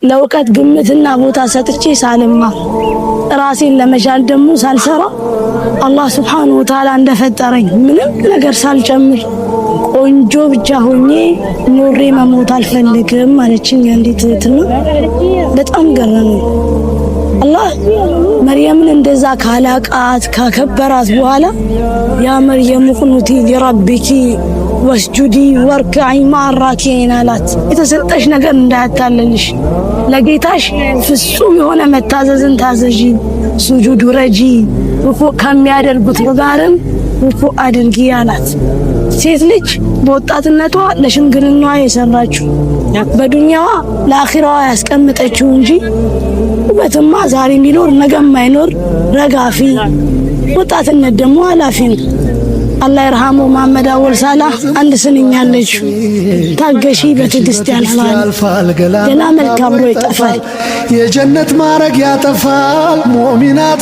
ለእውቀት ግምትና ቦታ ሰጥቼ ሳልማር፣ ራሴን ለመቻል ደግሞ ሳልሰራ፣ አላህ ስብሓነሁ ወተዓላ እንደፈጠረኝ ምንም ነገር ሳልጨምር ቆንጆ ብቻ ሆኜ ኖሬ መሞት አልፈልግም አለችኝ አንዲት እህትና በጣም ገረመኝ። አላህ መርየምን እንደዛ ካላቃት ካከበራት በኋላ يا مريم اقنتي لربك واسجدي واركعي مع الراكعين አላት። የተሰጠሽ ነገር እንዳያታለልሽ፣ ለጌታሽ ፍጹም የሆነ መታዘዝን ታዘዢ፣ ሱጁድ ውረጂ፣ ሩኩዕ ከሚያደርጉት ጋርም ሩኩዕ አድርጊ አላት። ሴት ልጅ በወጣትነቷ ለሽምግልናዋ የሰራችው በዱንያዋ ለአኺራዋ ያስቀምጠችው እንጂ ውበትማ ዛሬ የሚኖር ነገ የማይኖር ረጋፊ፣ ወጣትነት ደግሞ ኃላፊ ነው። አላህ ይርሃመው መሐመድ አወል ሳላህ አንድ ስንኝ አለች። ታገሺ፣ በትዕግስት ያልፋል፣ ገላ መልክ አብሮ ይጠፋል። የጀነት ማረግ ያጠፋል ሙእሚናት።